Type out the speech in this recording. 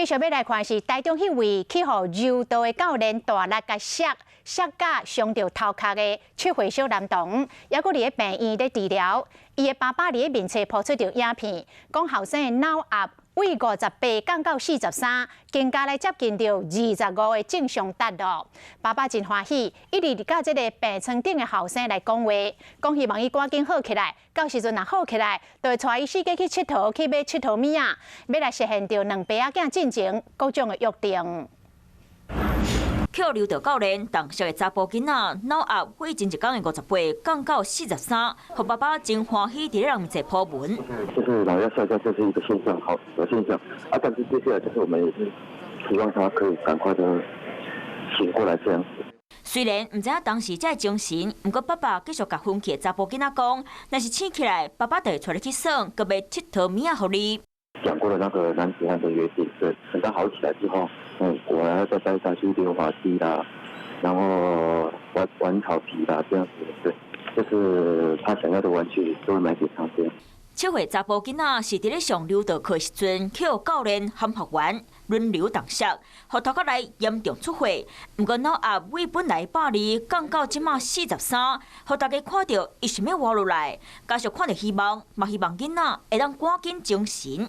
繼續欲來看是台中彼位去予柔道的教練大力共摔摔甲傷著頭殼的7歲小男童，猶閣佇咧病院咧治療。伊的爸爸佇咧面冊 po 出著影片，講後生的腦壓對58降到43，更加來接近著25的正常值咯。爸爸真歡喜，一直佮這个病床頂的後生來講話，講希望伊趕緊好起來。到時陣若好起來，就會帶伊四界去𨑨迌，去買𨑨迌物仔，欲來實現著兩爸仔囝進前各種的約定。去柔道教練重摔的查埔囡仔，腦壓對前一工的58降到43，予爸爸真歡喜，佇咧人面前 po 文。就是腦壓下降，這是一個現象，好的現象。啊，但是接下來就是我們也是希望他可以趕快的醒過來這樣子。雖然毋知影當時這个精神，毋過爸爸繼續共昏去的查埔囡仔講，若是醒起來，爸爸就會帶你去耍，閣買𨑨迌物仔予你。講過了那個男子漢的約定，對，等他好起來之後，我還要再帶他去溜滑梯啦，然後玩玩草皮啦，這樣子，對，就是他想要的玩具都會買給他這樣。7歲查埔囡仔是佇咧上柔道課時陣，去予教練和學員輪流重摔，予頭殼內嚴重出血。毋過腦壓對本來120降到這馬43，予大家看著伊想欲活落來，家屬看著希望，嘛希望囡仔會當趕緊精神。